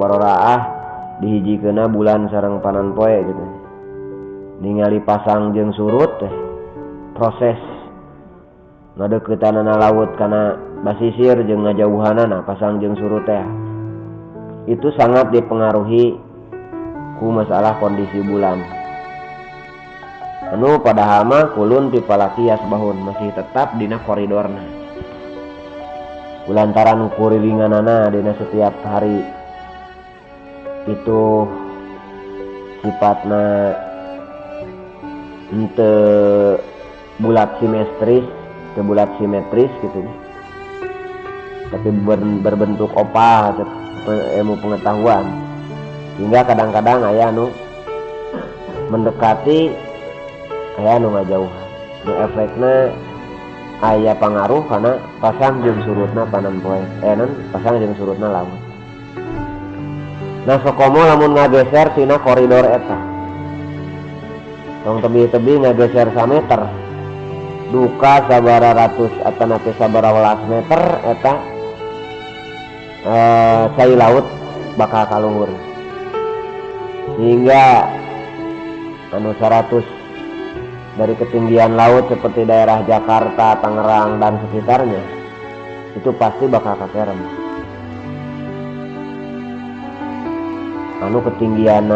baroraah dihijikeunna bulan sareng panan poe gitu. Ningali pasang jeung surut teh proses ngadeuketanana laut kana basisir jeung ngajauhanana pasang jeung surut teh. Itu sangat dipengaruhi ku masalah kondisi bulan. Anu padahal mah kulun pipalaki yasbahun masih tetap dina koridorna. Kulantaran kurilinganana dina setiap hari itu sifatna henteu bulat simetris, teu bulat simetris gitu. Tapi berbentuk oval ilmu pengetahuan. Hingga kadang-kadang aya nu mendekati, aya nu ngajauhan. Nu efekna aya pangaruh karena pasang jeung surutna panan poe, non pasang jeung surutna laut. Nah sokomo lamun ngageser tina koridor eta, tong tebih-tebih ngageser sameter, duka sabara ratus atanapi sabara welas meter eta cai laut bakal kaluhur. Sehingga anu 100 dari ketinggian laut seperti daerah Jakarta, Tangerang dan sekitarnya itu pasti bakal kakerem. Anu ketinggian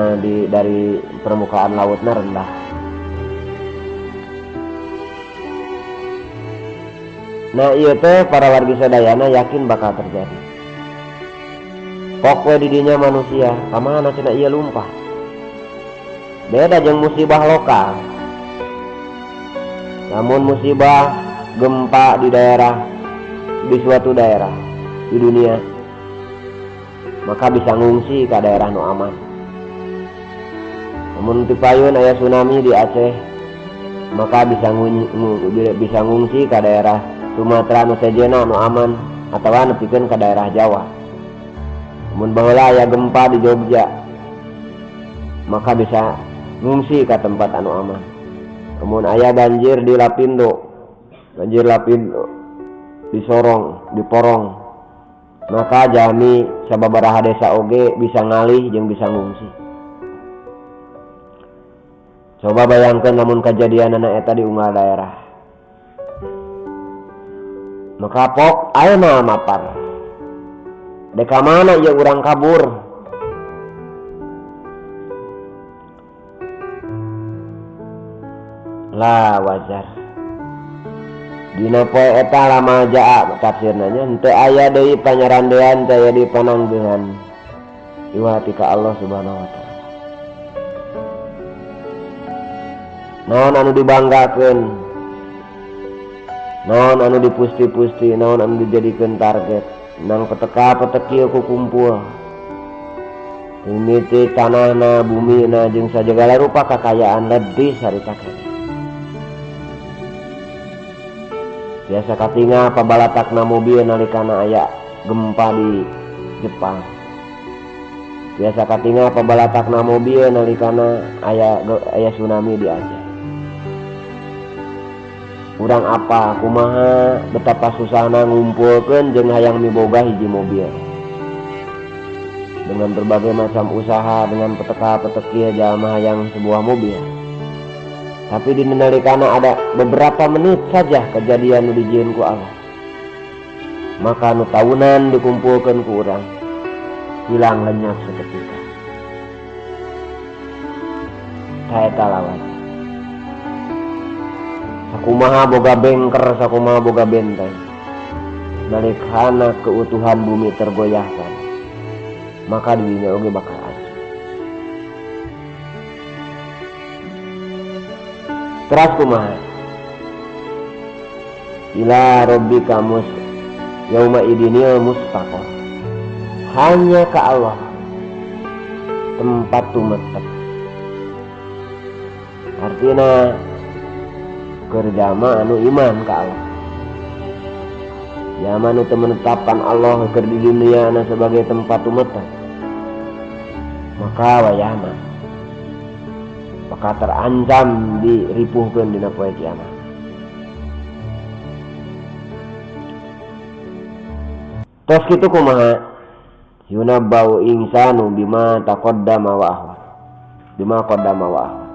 dari permukaan lautnya rendah. Nah ieu teh para wargi sadayana yakin bakal terjadi. Pok we di dinya manusia, kamana cenah ieu lumpah. Beda jeung musibah lokal. Namun musibah gempa di daerah, di suatu daerah di dunia, maka bisa ngungsi ke daerah nu aman. Namun tipayun aya tsunami di Aceh, maka bisa ngungsi ke daerah Sumatera nu sejena nu aman atawa nepikeun ke daerah Jawa. Mun baheula aya gempa di Jogja, maka bisa ngungsi ke tempat anu aman. Mun aya banjir di Lapindo, banjir Lapindo di Sorong, di Porong, maka jami sababaraha desa oge bisa ngalih jeung bisa ngungsi. Coba bayangkan lamun kajadianana eta di unggal daerah. Maka pok ayeuna mapar. Dek ka mana ieu urang kabur? La wajar. Dina poe eta lama jaa tafsirna nya henteu aya deui panyarandean, teu aya deui pananggehan. Iwati ka Allah Subhanahu wa taala. Naon anu dibanggakeun? Naon anu dipusti-pusti, naon anu dijadikeun target? Nang peteka-petekil ku kumpul. Mimiti tanahna, bumina jeung sajagala rupa kakayaan ledis harita keneh. Biasa katinga pabalatakna mobil nalikana aya gempa di Jepang. Biasa katinga pabalatakna mobil nalikana aya tsunami di Aceh. Urang apa kumaha betapa susahna ngumpulkeun jeung hayang miboga hiji mobil. Dengan berbagai macam usaha, dengan peteka-petekil jalma hayang sebuah mobil. Tapi di nalikana ada beberapa menit saja kejadian nu dijieun ku Allah. Maka nu taunan dikumpulkeun ku urang hilang lenyap seketika. Saeta lawan. Sakumaha boga bengker, sakumaha boga benteng. Nalikana keutuhan bumi tergoyahkan, maka dirinya oge bakal hancur. Teras kumaha? Ila rabbika mus yauma idinil mustaqor. Hanya ke Allah tempat tumetep. Artinya kerjama anu iman ke Allah. Jama anu teu menetapkan Allah keur di dunia na sebagai tempat tumetep, maka wayahna maka terancam diripuhkeun dina poe kiamat. Tos kitu kumaha? Yunabbau insanu bima taqaddama wa akhar. Bima qaddama wa akhar.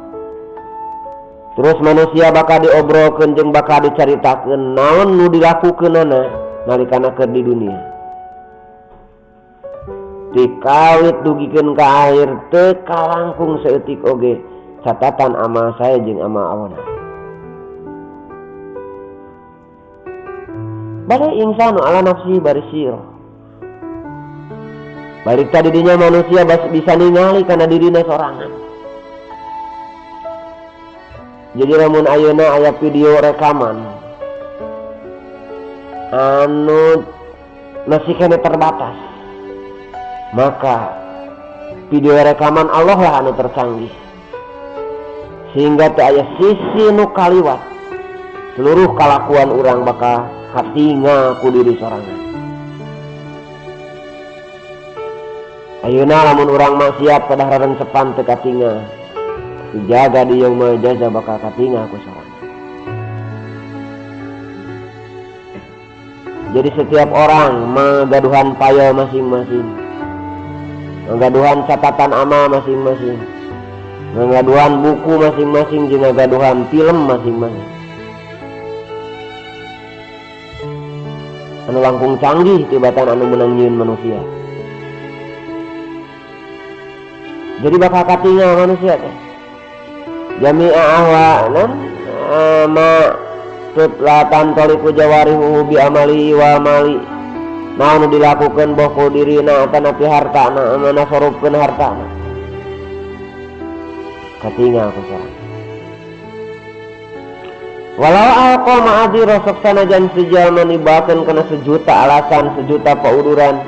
Terus manusia bakal diobrolkeun jeung bakal dicaritakeun naon nu dilakukeunana nalikana keur di dunia. Dikawit dugikeun ka akhir teu kalangkung saeutik oge catatan amal saya jeung amal awana. Balik insanu ala nafsi barisir. Balik tadi dinya manusia bisa ningali kana dirina sorangan. Jadi lamun ayeuna aya video rekaman anu masih kene terbatas, maka video rekaman Allah lah anu tercanggih, sehingga teu aya sisi nu kaliwat. Seluruh kalakuan urang bakal katingal ku diri sorangan. Ayeuna lamun urang maksiat pada rarencepan teu katingal, dijaga di yaumul jaza bakal katingal ku sorangan. Jadi setiap orang magaduhan payo masing-masing, magaduhan catatan amal masing-masing, magaduhan buku masing-masing, jeung magaduhan film masing-masing. Anu langkung canggih tibatan anu menang nyieun manusia. Jadi bakal katingal manusia teh. Jami'a ahwanan ma tutlatan toliku jawarihu bi amali wa amali. Naon dilakukeun boh ku dirina atanapi hartana, mana sorupkeun hartana. Katingal ku sorangan. Walau alqa ma'adzira sok sanajan sejalma nibakeun kana sejuta alasan, sejuta pauduran.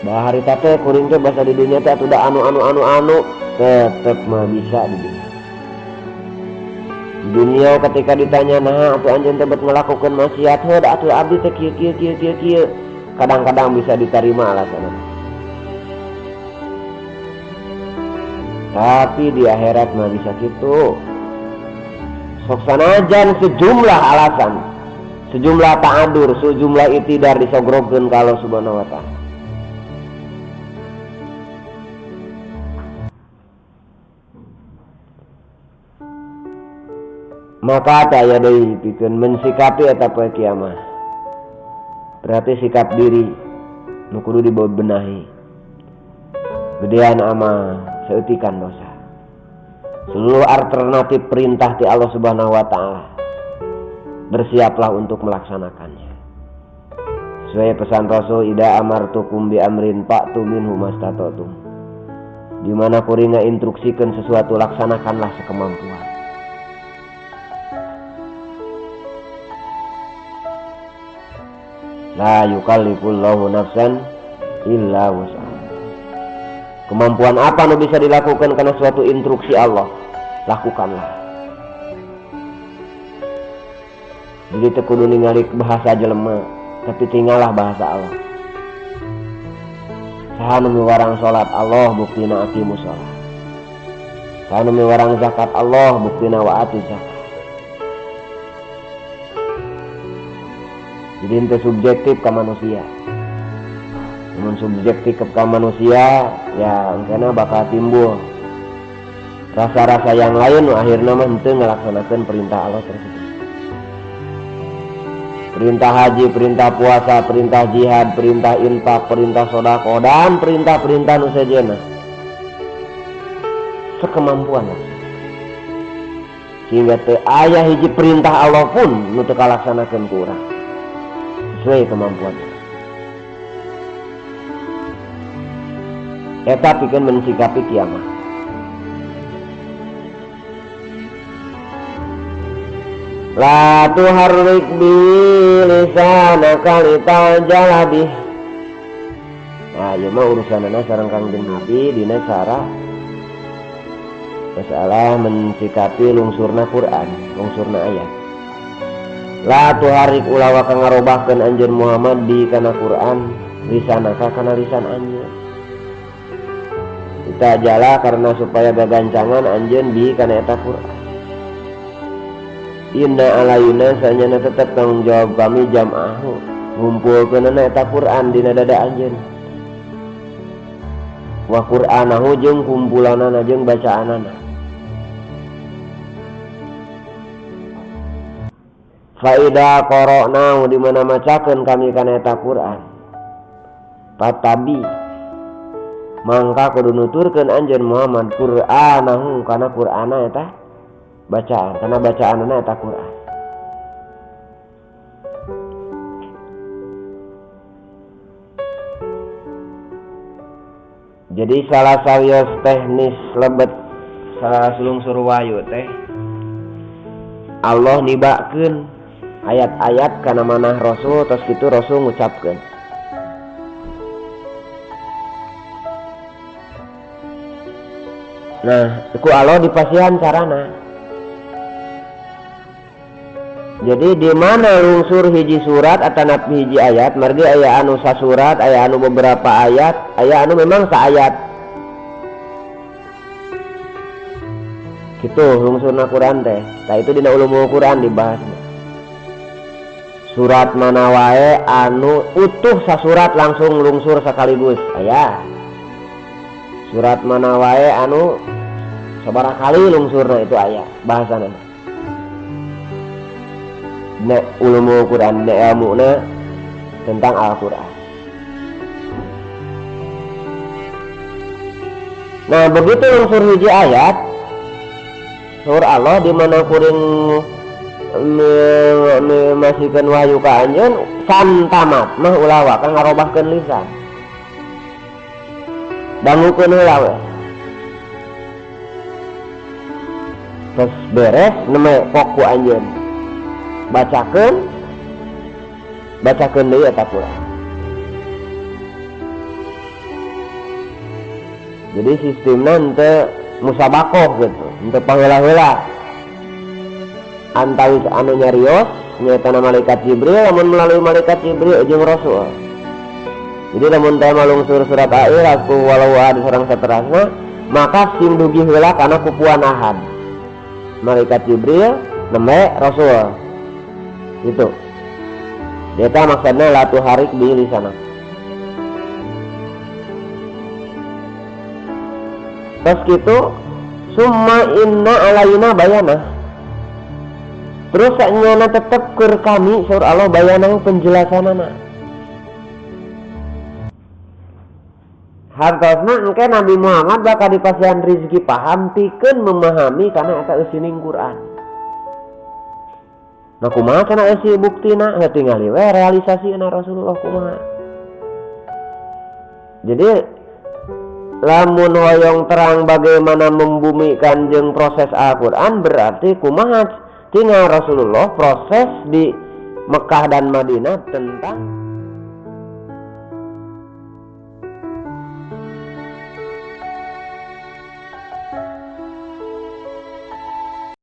Bah harita teh kuring teh basa di dunya teh atuh da anu anu anu anu tetep mah bisa di dunia. Di dunia ketika ditanya nah atuh anjeun teh bet ngalakukeun maksiat heuh da atuh abdi teh kieu kieu kieu kieu kieu. Kadang-kadang bisa diterima alasanna. Tapi di akhirat mah bisa kitu. Sok sanajan sejumlah alasan, sejumlah ta'adur, sejumlah itidar disogrokeun ka Allah Subhanahu wa taala. Maka aya deui pikeun mensikapi eta poe kiamah. Berarti sikap diri nu kudu dibenahi. Gedean amal, seutikan dosa. Seluruh alternatif perintah ti Allah Subhanahu wa taala, bersiaplah untuk melaksanakannya. Sesuai pesan Rasul, ida amartukum bi amrin fa'tu minhu mastata'tum. Di mana kuring ngainstruksikeun sesuatu, laksanakanlah sekemampuan. La yukallifullahu nafsan illa wus'aha. Kemampuan apa nu bisa dilakukan karena suatu instruksi Allah, lakukanlah. Jadi teu kudu ningali bahasa jelema, tapi tinggallah bahasa Allah. Saha nu miwarang salat Allah buktina aqimus shalah. Saha nu miwarang zakat Allah buktina wa atu zakat. Jadi itu subjektif ke manusia. Namun subjektif ke manusia, ya karena bakal timbul rasa-rasa yang lain, akhirnya mah henteu ngalaksanakeun perintah Allah tersebut. Perintah haji, perintah puasa, perintah jihad, perintah infak, perintah sedekah, dan perintah-perintah nu sejenna. Sekemampuan maksudnya. Sehingga teu aya hiji perintah Allah pun nu teu kalaksanakeun ku urang sesuai kemampuan. Eta pikeun mensikapi kiamat. La tuharrik bi lisanaka litajala bih. Nah, ieu mah urusanana sareng Kangjeng Nabi dina cara masalah mensikapi lungsurna Quran, lungsurna ayat. La tuharrik ulawa kang ngarobahkeun anjeun Muhammad bi kana Quran lisanaka kana lisan anjeun. Litajala karena supaya gagancangan anjeun bi kana eta Quran. Inna alayna sanyana tetep tanggung jawab kami jam'ahu ngumpulkeunana eta Quran dina dada anjeun. Wa Qur'anahu jeung kumpulanana jeung bacaanana. Faida qara'nahu di mana macakeun kami kana eta Qur'an. Patabi mangka kudu nuturkeun anjeun Muhammad Qur'anahu kana Qur'ana eta bacaan, kana bacaanana eta Qur'an. Jadi salah sawios teknis lebet salah sulungsur wahyu teh Allah nibakeun ayat-ayat kana manah Rasul tos kitu Rasul ngucapkeun. Nah, ku Allah dipasihan carana. Jadi di mana lungsur hiji surat atau napi hiji ayat, margi aya anu sasurat, aya anu beberapa ayat, aya anu memang saayat. Gitu lungsurna Quran teh. Tah itu dina ulumul Quran dibahasna. Surat mana wae anu utuh sasurat langsung lungsur sekaligus, aya. Surat mana wae anu sabaraha kali lungsurna itu aya bahasana. Na ulumul Quran, na ilmuna tentang Al-Quran. Nah begitu unsur hiji ayat sur Allah di mana kuring masihkeun wahyu ka anjeun santamat mah ulah waka ngarobahkeun lisan dangukeun heula we terus beres neme pok ku anjeun bacakeun deui eta Quran. Jadi sistemna henteu musabakoh gitu, henteu pangheula-heula. Antawis anu nyarios nyaeta malaikat Jibril, lamun melalui malaikat Jibril jeung Rasul. Jadi lamun teh malungsur surat Al-Ikhlas ku walau ada sareng saterasna, maka sing dugi heula kana kupuan ahad. Malaikat Jibril nembe Rasul. Gitu. Eta maksudna la tuharik bi lisana. Terus gitu summa inna alaina bayana. Terus saknyana tetep keur kami saur Allah bayana penjelasanana. Hartosna engke Nabi Muhammad bakal dipasihan rezeki paham pikeun memahami kana eta eusining Quran. Nah kumaha kana eusi buktina heuh tingali we realisasina Rasulullah kumaha. Jadi lamun hoyong terang bagaimana membumikan jeung proses Al-Quran berarti kumaha tinggal Rasulullah proses di Mekah dan Madinah tentang